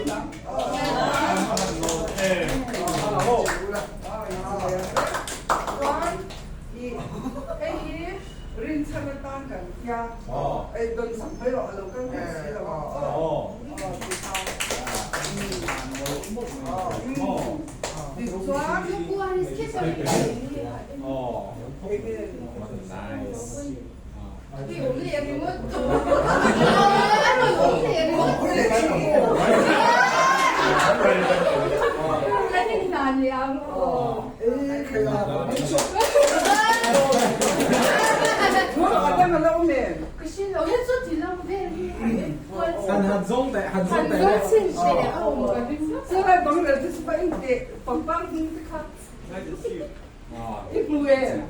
Chuan i hei hi rinchhan atan kan tia ei dawn sak mai rawh a lo kal thei si lo a tichuan I hmu em?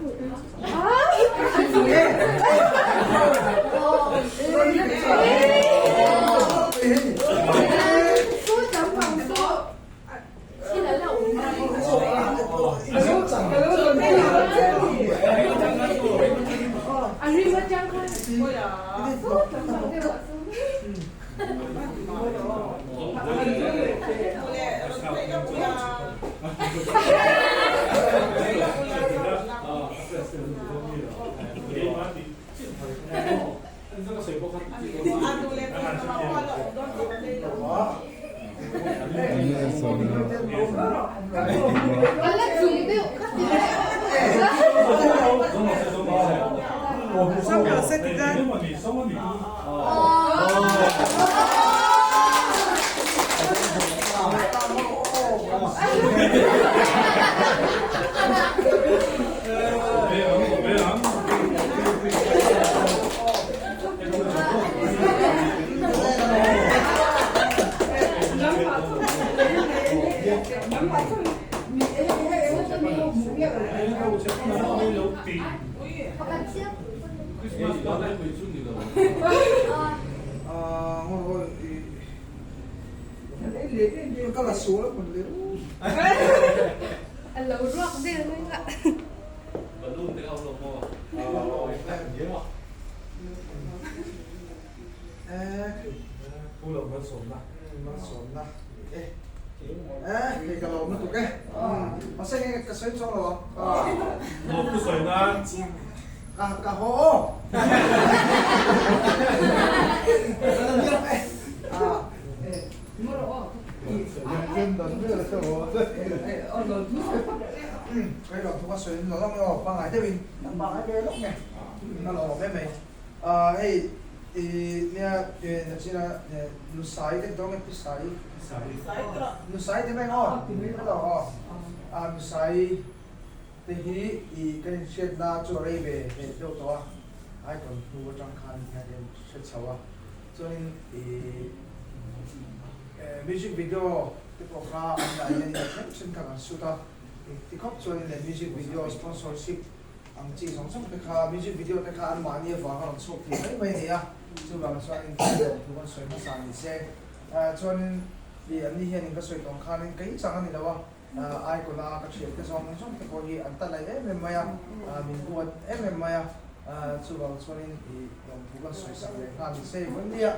Te hi i kan inhriatna chu a rei ve hmel deuh tawh a, icon hnu atang khan hian kan hre chho a, chuanin i music video te pawh kha an dah hian a then then kha kan shoot a, ti khawp chuanin leh music video sponsorship ang chi zawng zawng te kha music video te kha anmahni avanga rawn chhuak thei mai mai a ni a, chuvang chuanin thu kan sawi hmasa ni se, chuanin i anni hianin ka sawi tawng khanin kei chang a ni lo a. Icon-a ka thiante zawng zawng te pawh hi an ta laih em em mai a, min huat em em mai a, chuvang chuanin i lawmthu kan sawi sak leh nghal ni se vawi nia.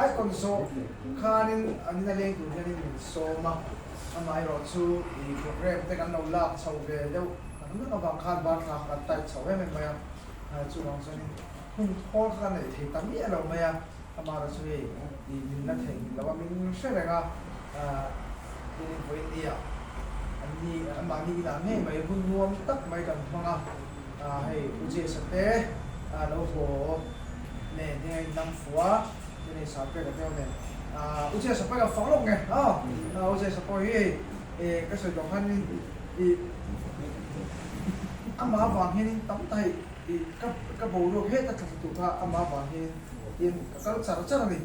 Icon zawh khanin an ina leng tur hianin min sawm a, amaherawh chu i program te kan lo lak chho ve deuh tak nak avang khan bar thla kha kan tight chho em em mai a, chuvang chuanin hun thawl kha kan neih thei ta miah lo mai a. Amara chu hei i min la theihnghilh lo a, min hre reng a, tin vawiin ni ah an ni anmahni inah ngei mai hun nuam tak mai kan hmang a, hei U Jesa te lo haw nen heng a inlam fuh a, tin hei Sarpeka te ho nen U Jesa pawh hi a fang lawk nge aw, U Jesa pawh hi hei ka sawi tawh khan i amah avang hianin tam ta hei i ka boruak heta thla thla tur kha amah avang hianin Tin, ka kal char char a ni.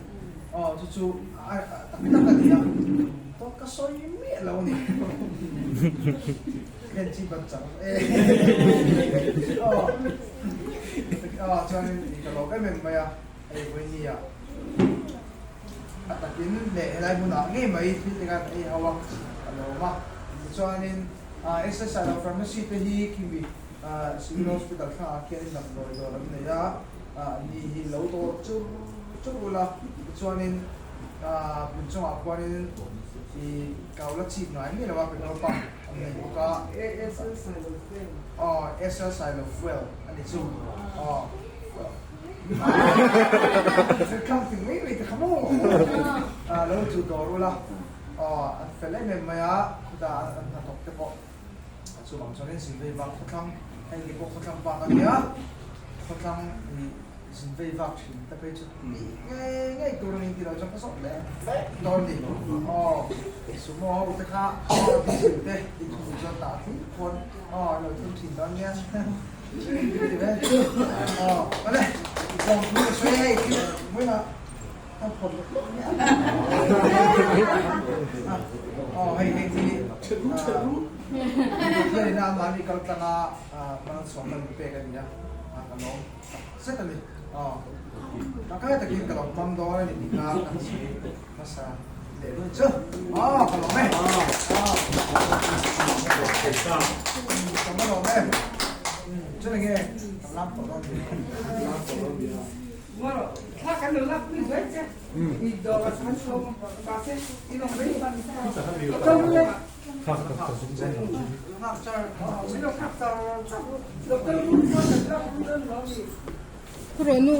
Aw, chu chu a tak tak a ni a, dawt ka sawi miah lo a ni. Khen chi ban char e. Aw, aw, chuanin ka lawm em em mai a, hei vawinia a takin leh helai hmunah ngei mai thil te khan ei ho a, ka lawm a. Tichuanin SSR lo pharmacy te hi khimi Civil Hospital thlangah khianin damdawi dawr an nei a. Ni hi lo dawr chur chur ula, tichuanin Pun chungah khuanin i kau la chip ngai miah lo a, petrol pump an nei bawk a. SL Sailo Fuel. Aw, SL Sailo Fuel a ni chu. Aw, fuel. Thil ti mai mai te kha maw? Lo chu dawr ula. Aw, an fel em em mai a, khutah an hnathawk te pawh chuvang chuanin zin vei vak khawthlang, hei ni pawh khawthlang bak a nia, khawthlang i zin vei vak thin te phei chu tih ngei ngei tur a ni tih loh chuan ka zawt leh vek dawn a ni. Aw, sumo ho te kha diesel te i thun chuan tah thil khuan aw an lo thun thin dawn nia. Ti ve. Aw, awle, lawmthu ka sawi hei thil vawiinah. Aw hei hei hi Pathian ina mahni kal tlanga malsawmna min pek a ni a, ka lawm tak zet a ni. Aw tangkai takin ka lo hmang dawn a ni tih kha kan sawi hmasa leh dawn chu. Aw ka lawm e. Aw ka lawm e. Chuan enge kan lam tawh dawn ni.